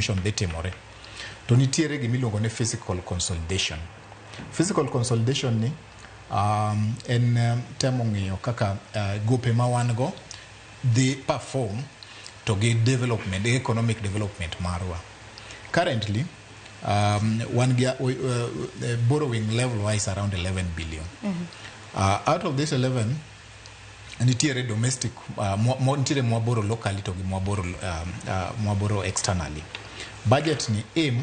Dhi timore to nitiere gimiluongo ni fiscal consolidation. Fiscal consolidation ni en temo ng'iyo kaka gope ma wan go dhi perform to gi development, economic development marwa. Currently wan gi borrowing level wise around 11 billion. Out of this 11, nitiere domestic, nitiere mwaborrow locally to gi mwaborrow externally. Budget ni aim,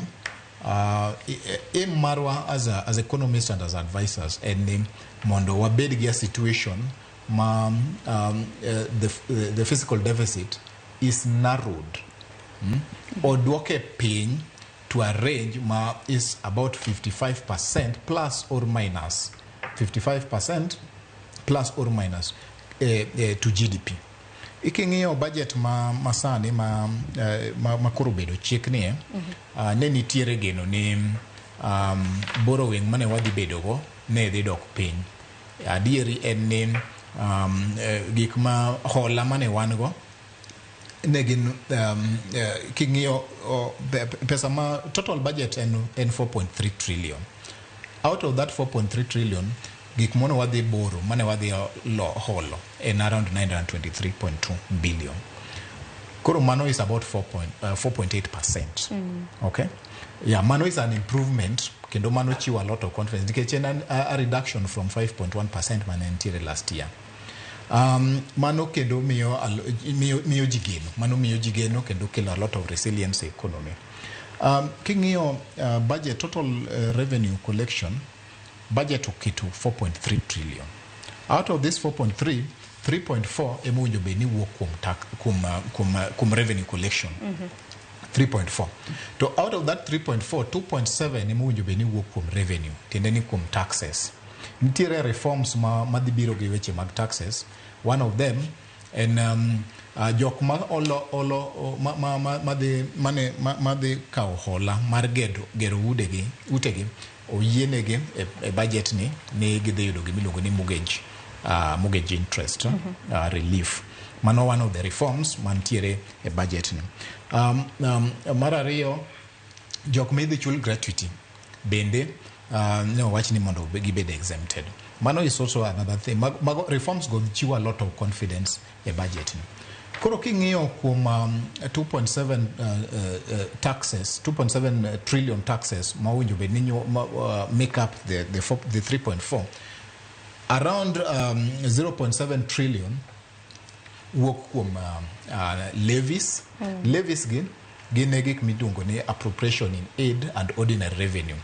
aim marwa as economists and as advisors en ni mondo wabed gi a situation ma the fiscal deficit is narrowed, Oduoke piny to a range ma is about 55% plus or minus 55% plus or minus to GDP. Iking'iyo budget ma masani ma koro bedo chik nie, ne nitiere geno ni borrowing mane wadhi bedo go ne dhi dok piny. Adieri en ni gik ma hola mane wan go ne gin king'iyo pesa ma total budget en 4.3 trillion. Out of that 4.3 trillion, gik mane wadhi borrow, mane wadhi holo en around 923.2 billion. Koro mano is about 4.8%. Okay, yeah, mano is an improvement kendo mano chiwo a lot of confidence nikech en a reduction from 5.1% mane nitiere last year. Mano kendo miyo ji geno, mano miyo ji geno kendo kelo a lot of resilience e economy. King'iyo budget total, revenue collection budget oketo 4.3 trillion. Out of this 4.3, 3.4 ema owinjo bed ni wuok kuom tax, kuom revenue collection. 3.4 to out of that 3.4, 2.7 ema owinjo bed ni wuok kuom revenue, tiende ni kuom taxes. Nitiere reforms ma madhi biro gi weche mag taxes. One of them en jok ma olo ma dhi mane ma dhi kawo hola mar gero udegi, utegi oyienegi e budget ni gidhi yudo gimiluongo ni mortgage interest relief. Mano one of the reforms mantiere e budget ni. Mar ariyo, jok ma idhi chul gratuity bende ne owach ni mondo gibed exempted. Mano is also another thing. Mago reforms go chiwo a lot of confidence e budget ni. Koro king'iyo kuom 2.7 taxes, 2.7 trillion taxes ma owinjo bed ni make up the 3.4, around 0.7 trillion wuok kuom levies. Levies gi gin e gik miluongo ni appropriation in aid and ordinary revenue.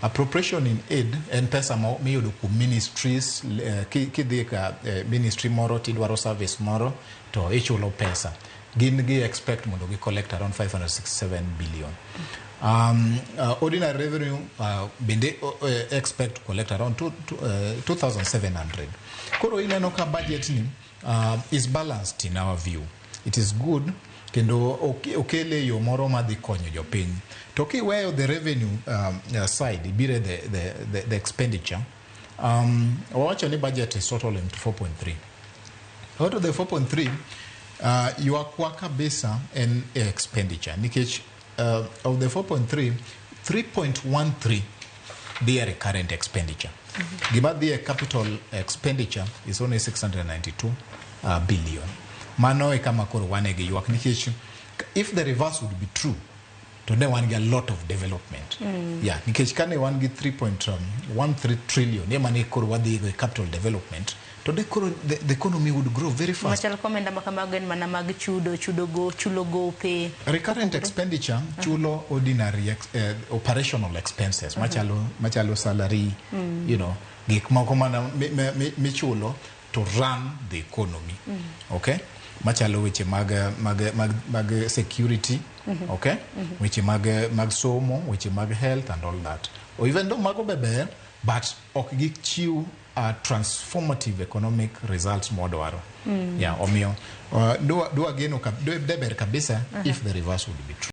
Appropriation in aid en pesa miyudo kuom ministries. Kidhi ka ministry moro tidwaro service moro to ichulo pesa, gin gi expect mondo gi collect around 567 billion. Ordinary revenue bende expect to collect around 2700. Koro ineno ka budget ni is balanced. In our view it is good kendo okele yo moro madhi konyo jopiny. To kiweyo the revenue side, ibire the expenditure, wawacho ni budget is total into 4.3. Out of the 4.3, ywakwa kabisa en expenditure nikech of the 4.3, 3.13 dhi e recurrent expenditure. Gima dhi e capital expenditure is only 692 billion. Mano e kama koro wan e gi ywak nikech if the reverse would be true to ne wan gi a lot of development. Yeah, nikech kane wan gi 3.13 trillion ema ne koro wadhi go e capital development, to de koro the economy would grow very fast. Machal komenda ma kamago en mana mag chudo, chudo go, chulo gope. Recurrent expenditure chulo ordinary operational expenses machalo salary, gik moko mana michulo to run the economy, okay, machalo weche mag security, okay, weche mag somo, weche mag health and all that. Or even though mago be ber, but ok gichiw transformative economic results mwadwaro. Yeah, omiyo dwa geno de ber kabisa if the reverse would be true.